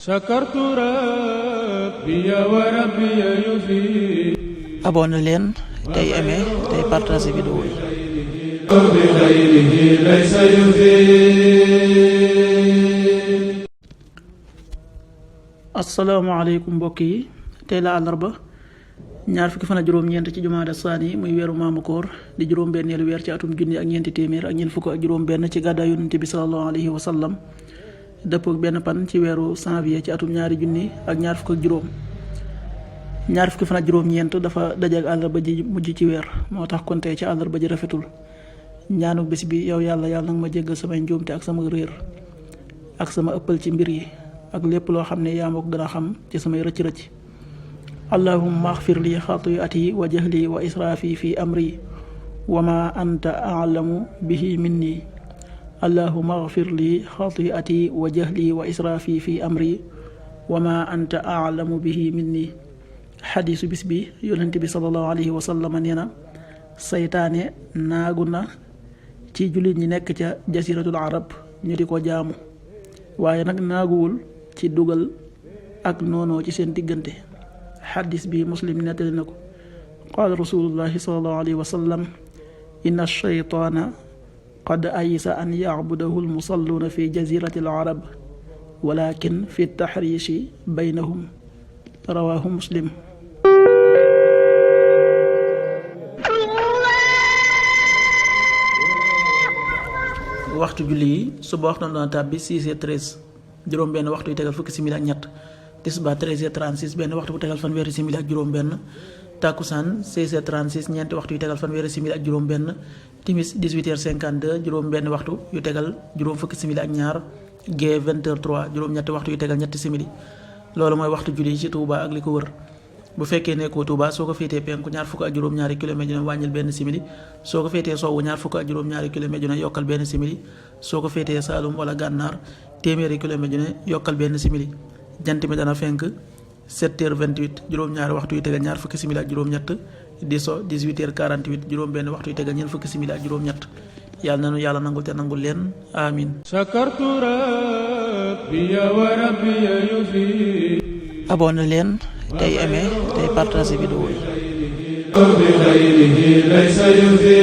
sakartu rabbi wa rabbi yufi. abonné leen tey aimé tey partagé vidéo yi. bi xayrihi laysa yufi. asalaamaaleykum mbokk yi, tey la àllarba ñaar fukki fan ak juróom-ñeent ci jumaada saani muy weeru maamu koor di juróom-benneelu weer ci atum junni ak ñeenti téeméer ak ñeent fukk ak juróom-benn ci gàddaay yonent bi sallallahu alayhi wa sallam dëppoo ak benn pan ci weeru janvier ci atum ñaari junni ak ñaar fukk ak juróom. ñaar fukki fan ak juróom-ñeent dafa dajeek àllarba ji mujj ci weer, moo tax kon tey ci àllarba ji rafetul. ñaanu bés bi yow yàlla nag ma jéggal samay njuumte ak sama réer ak sama ëppal ci mbir yi ak lépp loo xam ne yaa ma ko gën a xam ci samay rëcc-rëcc. allahumma axfir li xati'ati wa jahli wa israafi fi amri wa ma anta a'lamu bihi minni. allahumma axfir li xati'ati wa jahli wa israafi fi amri wa ma anta a'lamu bihi minni. xadiisu bis bi yonent bi sallallahu alayhi wa sallam nee na saytaane naagu na ci jullit ñi nekk ca jasiratul arab ñu di ko jaamu, waaye nag naaguwul ci dugal ak noonoo ci seen diggante. xadis bi muslim nettali na ko. qaala rasulullahi sallallahu alayhi wa sallam inna shaytaana qad ayisa an yacbudahu almusalluuna fi jazirati alarab walakin fi taxriishi baynahum. rawaahu muslim. waxtu julli yi suba waxtu na tàbbi 6h13 juróom benn waxtu yu tegal fukki simili ak ñett. tisbaar 13h36 benn waxtu bu tegal fanweeri simili ak juróom benn. takkusaan 16h36 ñeenti waxtu yu tegal fanweeri simili ak juróom benn. timis 18h52 juróom benn waxtu yu tegal juróom fukki simili ak ñaar. gee 20h03 juróom ñetti waxtu yu tegal ñetti simili. loolu mooy waxtu julli ci Touba ak li ko wër. bu fekkee nekkoo Touba soo ko féetee penku ñaar fukk ak juróom-ñaari kilomètre dina wàññil benn simili. soo ko féetee sowwu ñaar fukk ak juróom-ñaari kilomètre dina yokkal benn simili. soo ko féetee Saalum wala Gànnaar téeméeri kilomètre dina yokkal benn simili. jant mi dana fenk 7h28 juróom-ñaari waxtu yu tegal ñaar fukki simili ak juróom-ñett. di so 18h48 juróom benn waxtu yu tegal ñeent fukki simili ak juróom-ñett. yàlla nanu yàlla nangul te nangul leen amin. sakartu rabbi wa rabbi yufi. abonné leen tey aimé tey partagé vidéo yi. bi xayrihi laysa yufi.